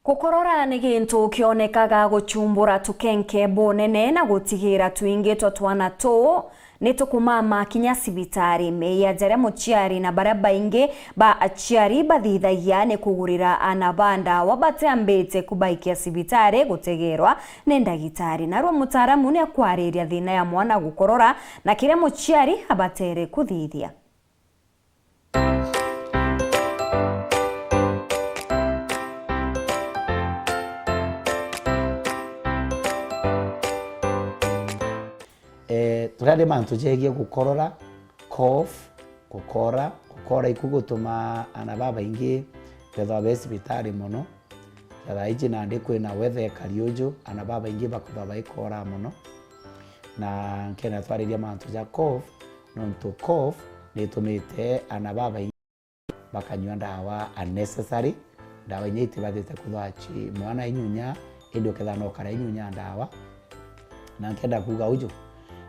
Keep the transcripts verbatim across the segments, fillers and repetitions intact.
Gukorora ni gintu kionekaga guchumbura tukenke bunene na gutigira twingi twa twana tuu ni tukumama kinya cibitari. Meya jaria muciari na baria baingi ba aciari bathithagia ni kugurira aana ba ndawa bateambite kubaikia cibitari gutegerwa ni ndagitari. Narua mutaaramu ni akwariria thina ya mwana gukorora na kiria muciari abatere kuthithia. Eh, turia ni mantu jegie gukorora, cough, gukora, gukora iku gutuma aana babaingi bethwa be cibitari mono. Ja thaa iji nandi kwina weather ikari uju, aana babaingi bakethwa baikora mono. Na nkenda twariria mantu ja cough, nontu cough nitumite aana babaingi bakanyua ndawa unnecessary, ndawa inya itibatite kuthwa ci-, mwana inyunya, indi ukethira no kara inyunya ndawa. Na nkenda kuuga uju,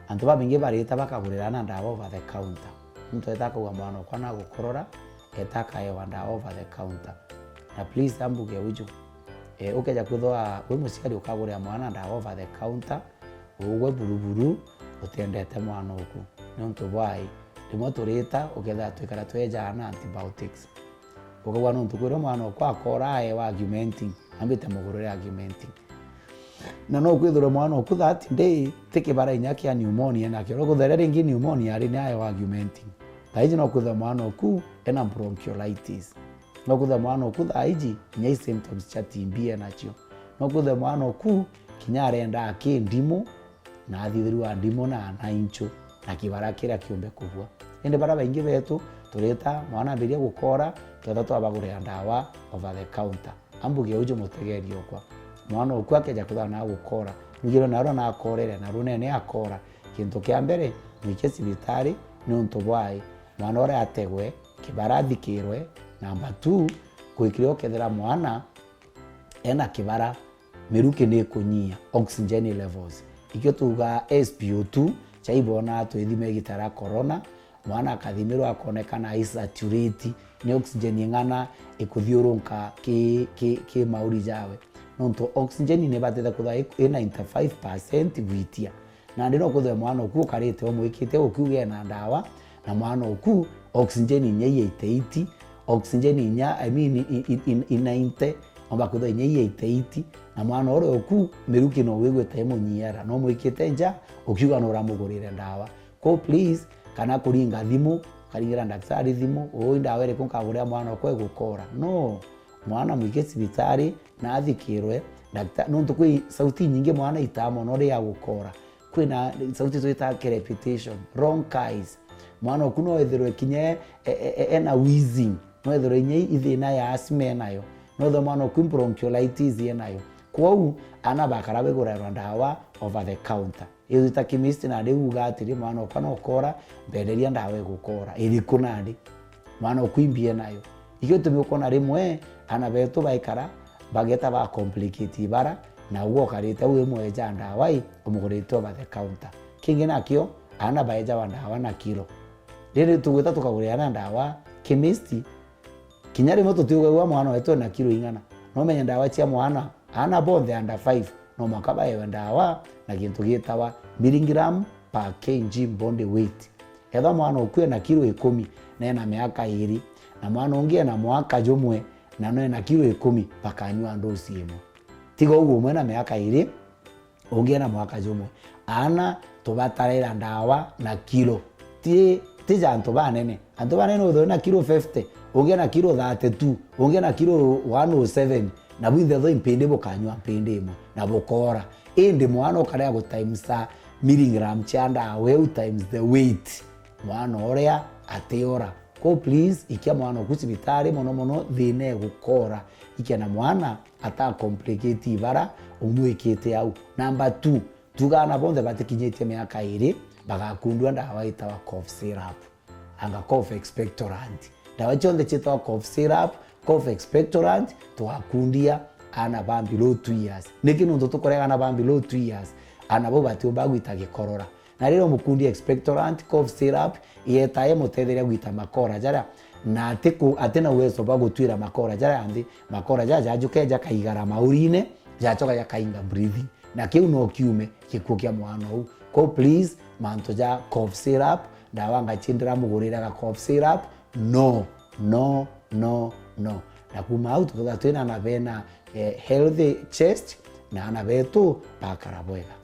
antu babaingi barita bakagurira aana ndawa over the counter. Muntu eta akauga, "Mwana okwa nagukorora," eta akaewa ndawa over the counter. Na please ambuge uju, e, ukeja kwithwa wi muciari ukagurira mwana ndawa over the counter, ugwe buruburu, utiendete mwana oku. Niuntu bwai? Rimwe turita ukethira twikara twejaga na antibiotics. Ukauga nontu kwirwa mwana oku akora aewa Augmentin, ambite mugurire Augmentin. Na no kwithirwe mwana oku that day ti kibara inya kia pneumonia enakio. No kwithirwa riria ringi pneumonia ari ni aewa Augmentin. Thaa iji no kwithirwa mwana oku ena bronchiolitis. No kwithirwa mwana oku thaa iji inya i symptoms cia T B enacio. No kwithirwa mwana oku kinya arenda aki ndimu, na athithirua ndimu na, na inchu, na kibara kiria kiumbe kubua. Indi baria baingi betu turita mwana ambiria gukora, tweta twabagurira ndawa over the counter. Ambuge uju mutegeeri okwa. Mwana oku akeja kwithirwa na gukora, nugirwe narua nakorere, na runene akora. Kintu kia mbere, mwikie cibitari niuntu bwai? Mwana uria ategwe, kibara athikirwe. Number two, gwikire ukethira mwana ena kibara, miruki ni ikunyia, oxygen levels. Ikio tuuga S P O two, chaibona twithime igita ria corona, mwana akathimirwa akonekana ai saturate, ni oxygen ing'ana ikuthiurunka ki, ki, ki mauri jawe. Nontu oxygen ni batete kuthwa i, i ninety-five percent gwitia. Nandi no kwithirwe mwana oku ukarite umwikite ukiuga ena ndawa, na mwana oku oxygen inya i eighty-eight, oxygen inya, I mean, i, i, i, i ninety, omba kwithirwa inya i eighty-eight, na mwana uria oku miruki no wigwite imunyiera, no mwikite nja ukiuga nuramugurire ndawa. Ko please, kana kuringa thimu, ukaringira ndaktari thimu, "Ui, ndawa iriku nkagurira mwana okwa igukora?" No, mwana mwike cibitari na athikirwe, ndakta-, nontu kwi sauti inyingi mwana itaa mono riria agukora. Kwina sauti twitaga crepitation, rhonchies. Mwana oku no ethirwe kinya e, e, e, ena wheezing, no ethirwe inya i thina ya asthma enayo, no ethirwe mwana oku bronchiolitis enayo. Kwou, aana bakara bagurairwa ndawa over the counter. Ithita chemist nandi uga atiri, "Mwana okwa nokora, mbenderia ndawa igukora." Iriku nandi? Mwana oku imbi enayo. Ikio gitumi ukona rimwe aana betu baikara bageta ba complicate ibara, na ugwe ukarite au imwe eja ndawa i, umugurite over the counter. Kingi nakio, aana baejawa ndawa na kiro. Riri tugwita tukagurira aana ndawa chemist, kinya rimwe tutiugagua mwana wetu ena kiro ing'ana. No menye ndawa cia mwana, aana bonthe under five, no mwanka baewe ndawa na gintu giitawa milligram per K G body weight. Ethwa mwana oku ena kiro ikumi na ena miaka iiri, na mwana ungi ena mwaka jumwe na no ena kiro ikumi, bakanyua ndosi imwe. Tiga uguo, umwe ena miaka iiri, ungi ena mwaka jumwe. Aana tubataraira ndawa na kiro. Ti, ti ja antu banene. Antu banene withirwe na kiro fifty, ungi ena kiro thirty-two, ungi ena kiro one oh seven, na bwinthe thoi mpindi bukanyua mpindi imwe, na bukoora. Indi mwana ukaria gutimisa milligram cia ndawa iu times the weight, mwana uria atiora. Ko please, ikia mwana oku cibitari, mono mono thina igukoora. Ikia na mwana ata complicate ibara umwikite au. Number two, tuga aana bonthe batikinyitie miaka iiri bagakundua ndawa itawa cough syrup, anga cough expectorant. Ndawa cionthe ciitawa cough syrup, cough expectorant, tugakundia aana ba below two years. Niki? Nontu tukurega aana ba below two years, aana bau batiumba gwita gikorora. Na riria umukundia expectorant, cough syrup, ieta imutetheria gwita makora jaria na atiku-, atina uwezo bwa gutwira makora jaria nthi. Makora jaja jajuke jakaigara maurine, jacoka jakainga breathing. Na kiu no kiume gikuo kia mwana uu. Ko please, mantu ja cough syrup, ndawa ngachi ndiramugurira ga cough syrup, no, no, no, no. Na kuma au tuthithia twina ana bena, eh, healthy chest, na ana betu bakara bwega.